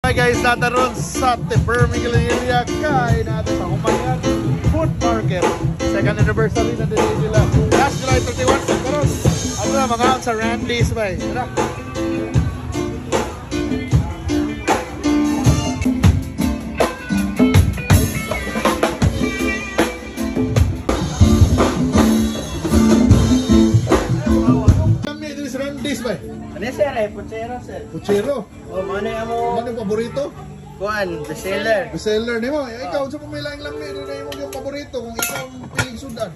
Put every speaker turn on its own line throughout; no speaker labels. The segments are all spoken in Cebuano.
Hi guys, nataron sa Birmingham area, kain natin sa Humayan Food Market. Second anniversary na din nila. Last July 31, karon. Ano na, mga sa Randy's ba? Tara. Kami din sa Randy's ba?
Ano sir eh? Puchero sir.
Puchero.
Oh, mano yung mo?
Ano yung paborito?
Kuan, bestseller.
Bestseller nimo. Ikaw sa pamilang lang ni mo yung paborito kung ikaw ang piling sudan.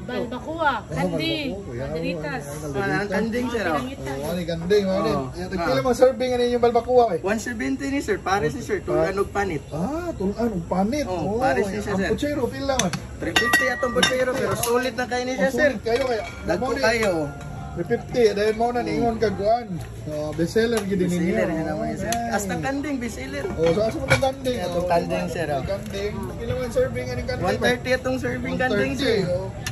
Balbacoa, kandi, candelitas.
Ah, ang kanding sir oh.
Oh, ani kanding, ani.
Oh.
Pila mo serving ani yung balbacoa eh?
170 ni sir, pares ni sir, tulan og panit.
Ah, tulan og panit.
Oh, pares ni siya,
Ang
sir.
puchero pila man.
350 atong puchero pero solid na kayo ni siya sir.
Solid kayo kaya.
Dagko kayo.
350 dahil mo na niingon kag kuan. So, bestseller gid ninyo.
Bestseller na naman sir. Hasta kanding bestseller.
Oh, so asa mo tong kanding?
Atong kanding sir oh.
Kanding, pila man serving aning kanding?
130 atong serving kanding sir.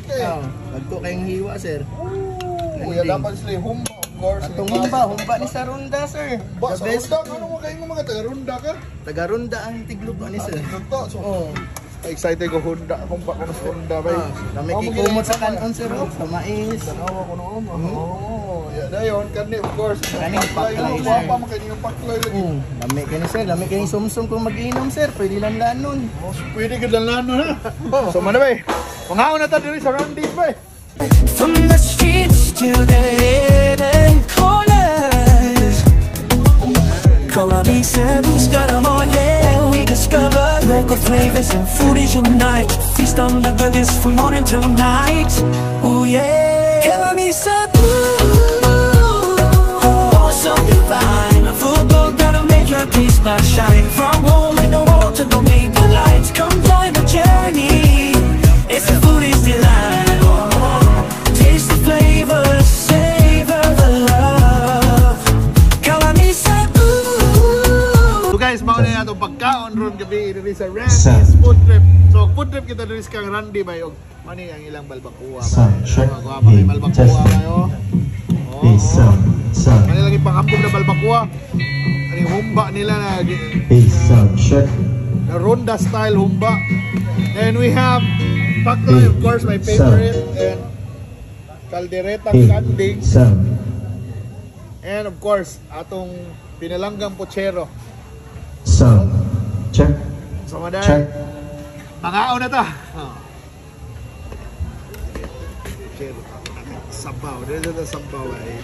Okay.
Oh, dagko kayong hiwa sir.
Oh, ya dapat sila humba of course.
Atong humba, humba ni sa runda sir.
Ba, sa runda, ano mo kayo mga taga-runda ka?
Taga-runda ang tigluto ni sir.
Tigluto. So,
oh.
Excited ko hunda, humba ko sa runda bay.
Kami kikumot sa kanon sir, oh, sa mais.
Tanawa ko noon. Oh, ya dayon kani of course.
Kaning paklay sir.
Guwapa man kay yung paklay lagi.
Lami kani sir, lami kani sumsum kung mag-inom sir, pwede lang lanon.
Oh, pwede gud lang lanon ha. So man bay. Mangaon na ta diri sa Randy's bay.
From the streets to the hidden corners, Cebu's got 'em all, yeah. We discover local flavors and foodies unite. Feast on the goodness from morning till night. Oh yeah, Cebu, oh so divine. A food blog that'll make your taste buds shine. From home in the world to the major lights. Come join the journey. It's a foodie's delight. Taste the flavors, savor the love. Cebu.
So guys, mao na atong pagkaon ron gabi diri sa Randy's Food Trip. So food trip kita diri sa kang Randy bay og mani ang ilang balbacoa bay. Guwapa kay balbacoa bay oh. Mani lagi pangambog na balbacoa. Ani humba nila na na ronda style humba. Then we have paklay, of course, my favorite, and kaldereta kanding. And of course, atong pinalanggang puchero.
Check.
So maday.
Check.
Mangaon na ta. Oh. Puchero. Sabaw. Dito na sabaw ay.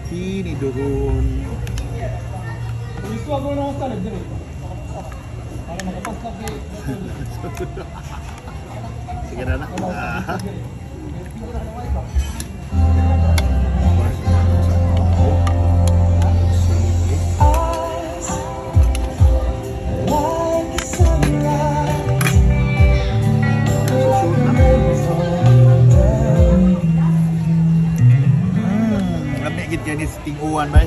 Tinidogon. Sige na na. Lami gid kay ni tinguan bay.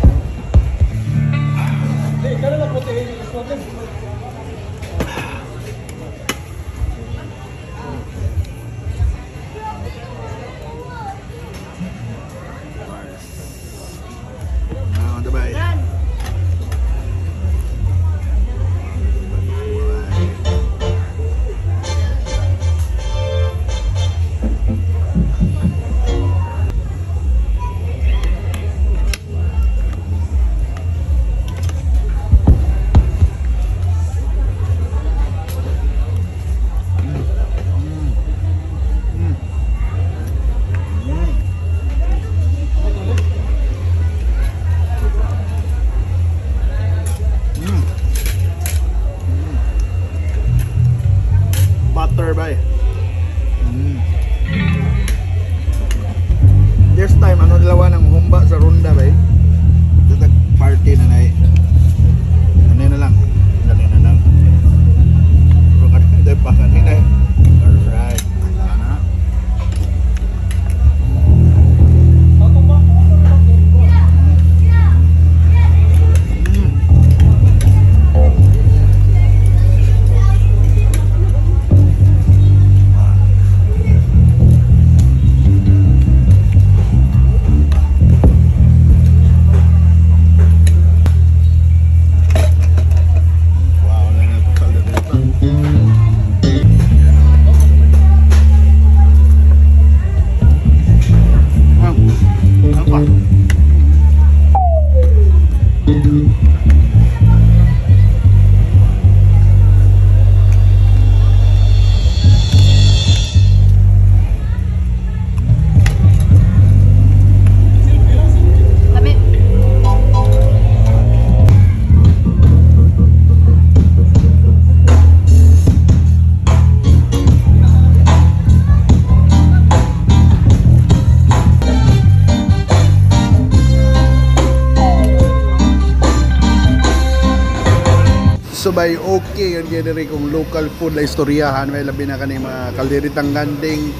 So by okay yun kay diri kung local food la istoryahan, may labi na kani mga kalderitang kanding,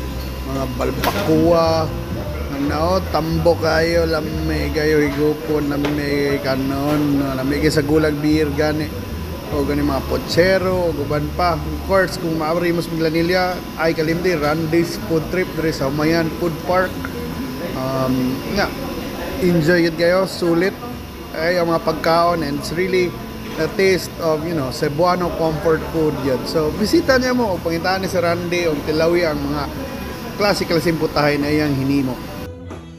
mga balbacoa, ano, tambo kayo, lami kayo higupon, lami kanon, lami kay sa gulag beer gani. O gani mga pochero, o guban pa. Of course, kung maabri mo sa Minglanilla, ay kalimti, Randy's Food Trip diri sa Humayan Food Park. Nga, enjoy it kayo, sulit ay ang mga pagkaon and it's really the taste of Cebuano comfort food yun. So bisita niya mo o pangitaan ni si Randy o tilawi ang mga klase-klaseng putahe na iyang hinimo.